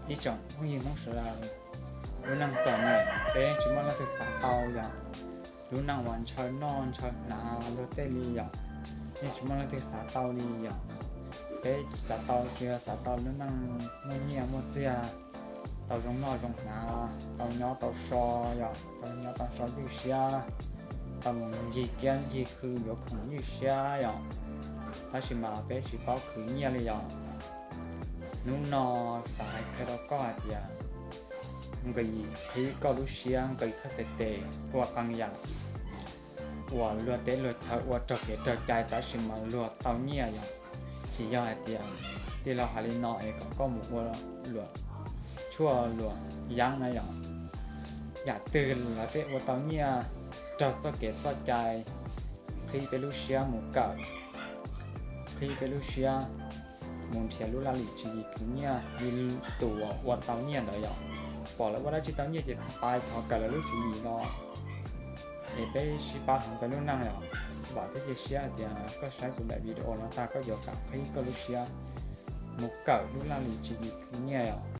Ib tsoom phooj ywg Hmoob sawv daws, lub neej txom nyem peb tsis muaj leej twg xav tau yom. Lub neej uas ntshaw noj ntshaw hnav luag tej li yom, yeej tsis muaj leej twg xav tau li yom. Peb xav tau tsuas yog xav tau lub neej muaj nyiaj muaj txiag, tau zoo noj zoo hnav, tau nyob tau so yom, tau nyob tau so ywj siab, tau mus ncig kiab ncig khw yuav khoom ywj siab yom. Tab sis mas peb tsis paub khwv nyiaj li yom. Hnub no xav hais qhia rau koj hais tias nqis qhib koj lub siab, nqis koj txhais tes ua qee yam uas luag teb luag chaw ua raug kev raug cai tab sis mas luag tau nyiaj yom. Tsis yog hais tias tij laug hais li no es kom koj mus ua luam tshuaj luam yeeb na yom. Yam twg lawv tej ua tau nyiaj raug txoj kev txoj cai, qhib peb lub siab mus kawm, qhib peb lub siab mus nrhiav lub laj lim tswv yim khwv nyiaj li tus uas ua tau nyiaj ntawd yom. Pom lawv ua dab tsi tau nyiaj ces pais thov kawm lawv lub tswv yim no. Es peb sib pab hloov peb lub neej yom. Vam thiab cia siab hais tias koj saib kuv daim video no tag koj yuav kam qhib koj lub siab mus kawm lub laj lim tswv yim khwv nyiaj yom.